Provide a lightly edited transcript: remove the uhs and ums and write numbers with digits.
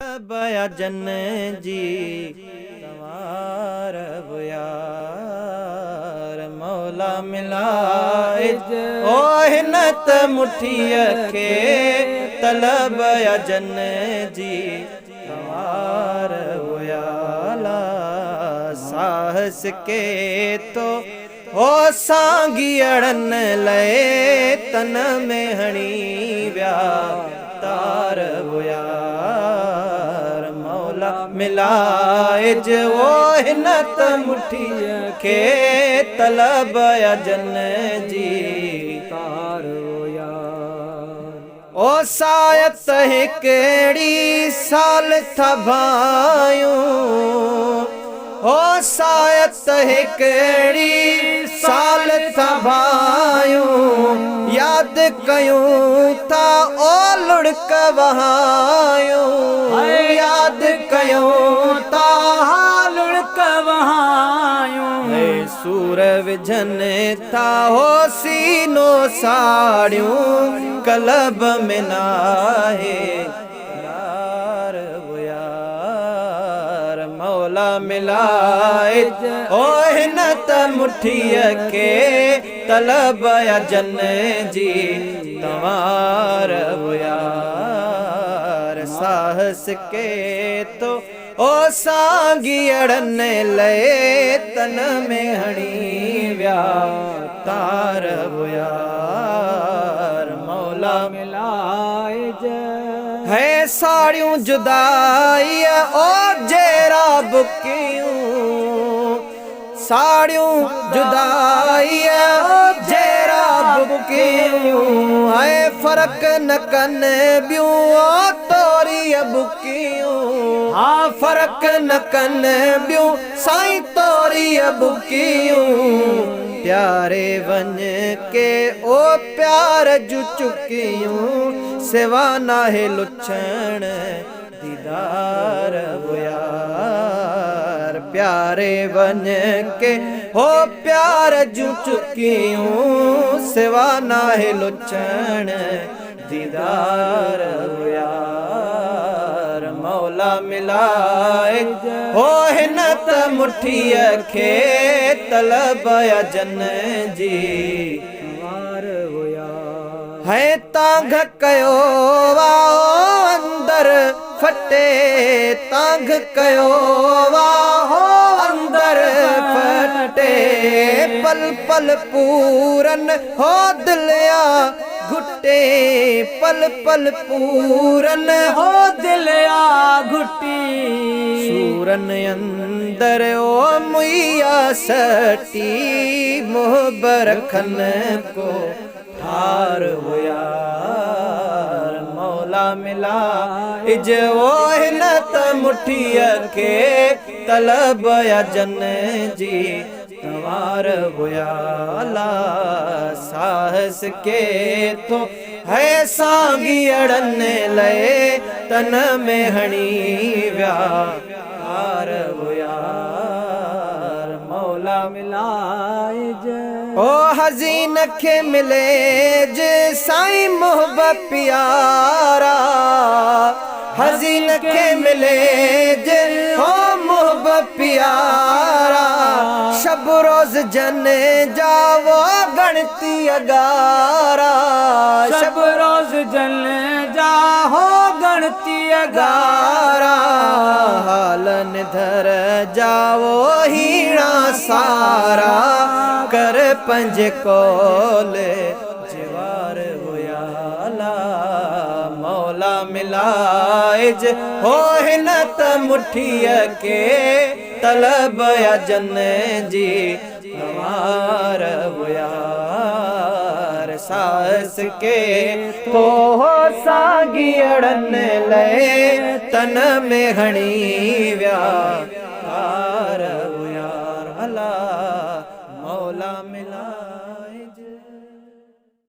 طلب جن جي تنوار يار مولا ملائج او هن ته مٺيء کي طلب جن جي تنوار يالا ساهه سڪي ٿو هو سانگيئڙن لئي تن ۾ هڻي ويا تار يار مولا ملائج او هن ته مٺيء کي طلب جن جي تار يار. او سايت هڪڙي سال ٿا ڀايون، او سايت هڪڙي سال ٿا ڀايون، ياد ڪيون ٿا او لڙڪ وهايون، ياد ڪيون ٿا لڙڪ وهايون. سور وجهن ٿا هو سينو ساڙيون، قلب ۾ ناهي يار يار مولا ملائج او هن ته مٺيء کي طلب جن جي تنوار يار ساهه سڪي ٿو او سانگيئڙن لئي تن ۾ هڻي ويا تار يار مولا ملائج. هي ساڙيون جدائيء او جيرا بڪيون، ساڙيون جدائيء جيرا بڪيون، ۽ فرق نه ڪن ٻيون او توريء بڪيون، ها فرق نه ڪن ٻيون سائين توريء بڪيون، پياري وڃ ڪي او پيار جون چڪيون، سوا ناهي لڇڻ ديدار يار پياري وڃ ڪي هو پيار جون چڪيون، سوا ناهي لڇڻ ديدار يار مولا ملائي هو هن ته مٺيء کي طلب جن جي وار يار. هي تانگهه ڪيو واهو اندر ڦٽي، تانگهه ڪيو واهو اندر ڦٽي، پل پل پورن هو دليا گهٽي، پل پل پورن هو دليا گهٽي، سورن اندر او مئيا سٽي، محب رکن ڪو ٺار يار مولا ملائج او هن ته مٺيء کي طلب جن جي تنوار يالا ساهه سڪي ٿو هي سانگيئڙن لئي تن ۾ هڻي ويا تار يار مولا ملائج. او حزين کي ملي جي سائين محب پيارا، حزين کي ملي جي هو محب پيارا، شب روز جن جا وو ڳڻتي اڳارا، شب روز جن جا هو ڳڻتي اڳارا، حال نڌر جا وو هيڻا سارا، ڪر پنهنجي قول جوار يالا مولا ملائج هو هن ته مٺيء کي طلب جن جي تنوار يار ساهه سڪي ٿو سانگيئڙن لئي تن ۾ هڻي ويا تار يار الا مولا ملائج.